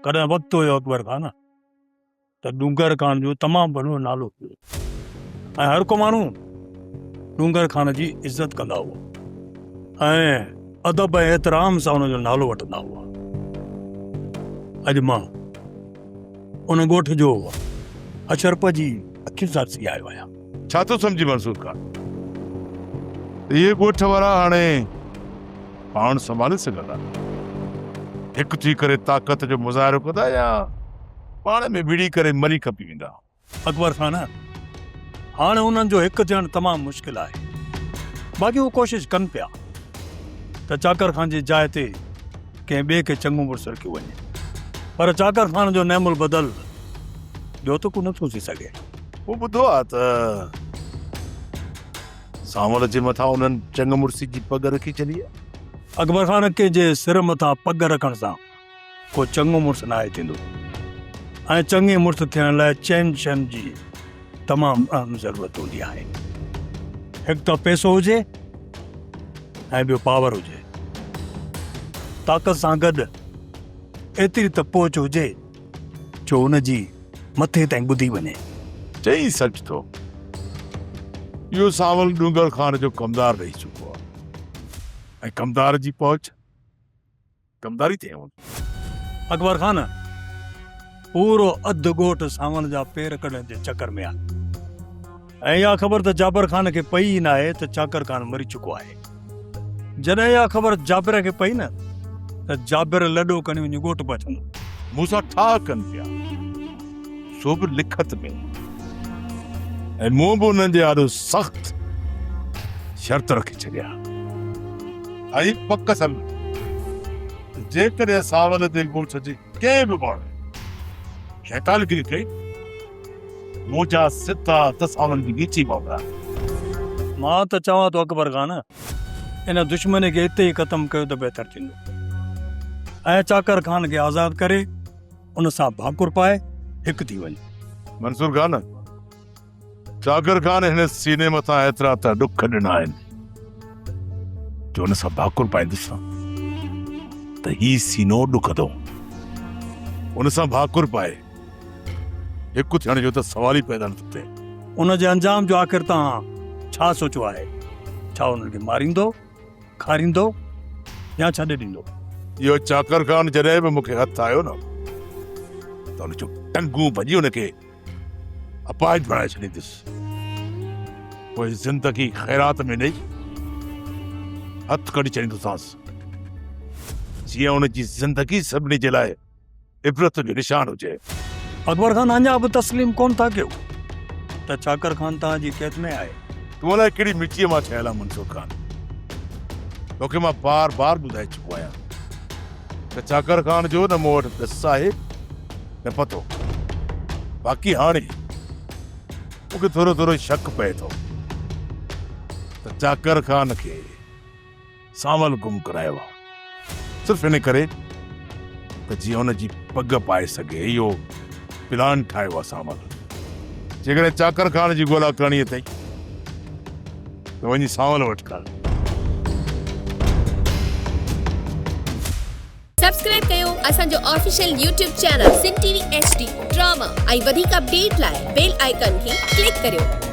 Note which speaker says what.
Speaker 1: ڪڏهن وقت هيو اڪبر خان ته ڏونگر خان جو تمام وڏو نالو هيو ۽ هر ڪو ماڻهو ڏونگر خان جي عزت ڪندا هئا ۽ ادب ۽ احترام سان ان جو نالو وٺندا هئا. اڄ مان ان ڳوٺ جو اشرف جي اکين سان ڏسي آيو آهيان.
Speaker 2: ڇا ٿو سمجهين منصور خان؟ اهي ڳوٺ وارا هاڻي پاڻ سنڀالي سگهندا؟ هڪ ٿي ڪري طاقت جو مظاهرو ڪندا يا پاڻ ۾ وڙهي ڪري مري کپي ويندا؟
Speaker 1: اڪبر خان، هاڻ انهن جو هڪ ٿيڻ تمام مشڪل آهي. باقي هو ڪوشش ڪن پيا ته چاڪر خان جي جاء تي ڪنهن ٻئي کي چڱو مڙس رکيو وڃي. پر چاڪر خان جو نعم البدل ٻيو ته ڪو نٿو ٿي سگهي.
Speaker 2: مون ٻڌو آهي ته سانول جي مٿان انهن چڱ مڙسي جي پڳ رکي ڇڏي آهي.
Speaker 1: اڪبر خان، ڪنهن جي سر مٿان پڳ رکڻ سان ڪو چڱو مڙس ناهي ٿيندو ۽ چڱي مڙس ٿيڻ لاء چئن شين جي تمام اهم ضرورت هوندي آهي. هڪ ته پئسو هجي ۽ ٻيو پاور هجي. طاقت سان گڏ ايتري ته پهچ هجي جو ان جي مٿي تائين ٻڌي وڃي.
Speaker 2: چئين سچ ٿو. اهو سانول ڏونگر خان جو ڪمدار رهي چڪو آهي ۽ ڪمدار جي پهچ ڪمداري ٿئي هوندي.
Speaker 1: اڪبر خان پورو اڌ ڳوٺ سانوڻ جا پير ڪڍڻ جي چڪر ۾ آهي ۽ اها خبر ته جابر خان کي پئي ئي ناهي ته چاڪر خان مري چڪو آهي. جڏهن اها خبر جابر کي پئي نه ته جابر لڏو کڻي وڃي ڳوٺ پهچندو.
Speaker 2: مون سان ٺاهه ڪن پيا، سو به لکت ۾، ۽ مون به انهن جي آڏو سخت شرط رکي ڇڏيا. ۽ پڪ سمجهه ته جيڪڏهن ساول جي ڳوٺ جي ڪنهن به ماڻهوء شيطانگيري ڪئي ته منهنجا سڌا هٿ ساول جي ڳچي پوندا.
Speaker 1: مان ته چوان ٿو اڪبر خان، ان دشمني کي اتي ئي ختم ڪيو ته بهتر ٿيندو ۽ چاڪر خان کي آزاد ڪري ان سان ڀاڪر پائي هڪ ٿي وڃ.
Speaker 2: منصور خان، چاڪر خان هن سيني مٿان ايترا ته ڏک ڏنا آهن جو ان سان ڀاڪر پائيندس ته هي سينو ڏکندو. ان سان ڀاڪر پائي هڪ ٿيڻ جو ته سوال ئي پيدا نٿو ٿئي.
Speaker 1: ان جي انجام جو آخر توهان ڇا سوچيو آهي؟ ڇا انهن کي ماريندو، کاريندو يا ڇڏي ڏيندو؟
Speaker 2: اهو چاڪر خان جڏهن به مون کي هٿ آيو نه ته ان جون ٽنگون ڀڄي ان کي اپاهج بڻائي ڇڏيندس. پوء زندگي خيرات ۾ ڏئي هٿ ڪڍي ڇڏيندوسانس، جيئن ان جي زندگي سڀني جي لاء عبرت جو نشان هجي.
Speaker 1: اڪبر خان اڃا به تسليم ڪونه ٿا ڪيو ته چاڪر خان توهان جي قيد ۾ آهي.
Speaker 2: تون الائي ڪهڙي مٽيء مان ٺهيل آهين منصور خان. توکي مان بار بار ٻڌائي چڪو آهيان ته چاڪر خان جو نه مون وٽ ڏس آهي نه پتو. باقي هاڻي مون کي ٿورو ٿورو شڪ پئي ٿو ته چاڪر خان کي سانول گم ڪرايو آهي صرف ان ڪري ته جيئن ان جي پڳ پائي سگهي. اهو پلان ٺاهيو آهي سانول. جيڪڏهن چاڪر خان جي ڳولا ڪرڻي اٿئي ته وڃي سانول وٽ ڪر.
Speaker 3: سبسڪرائب ڪيو اسان جو official YouTube channel Sindh T V H D drama ۽ وڌيڪ اپڊيٽ لاء بيل آئيڪان کي ڪلڪ ڪريو.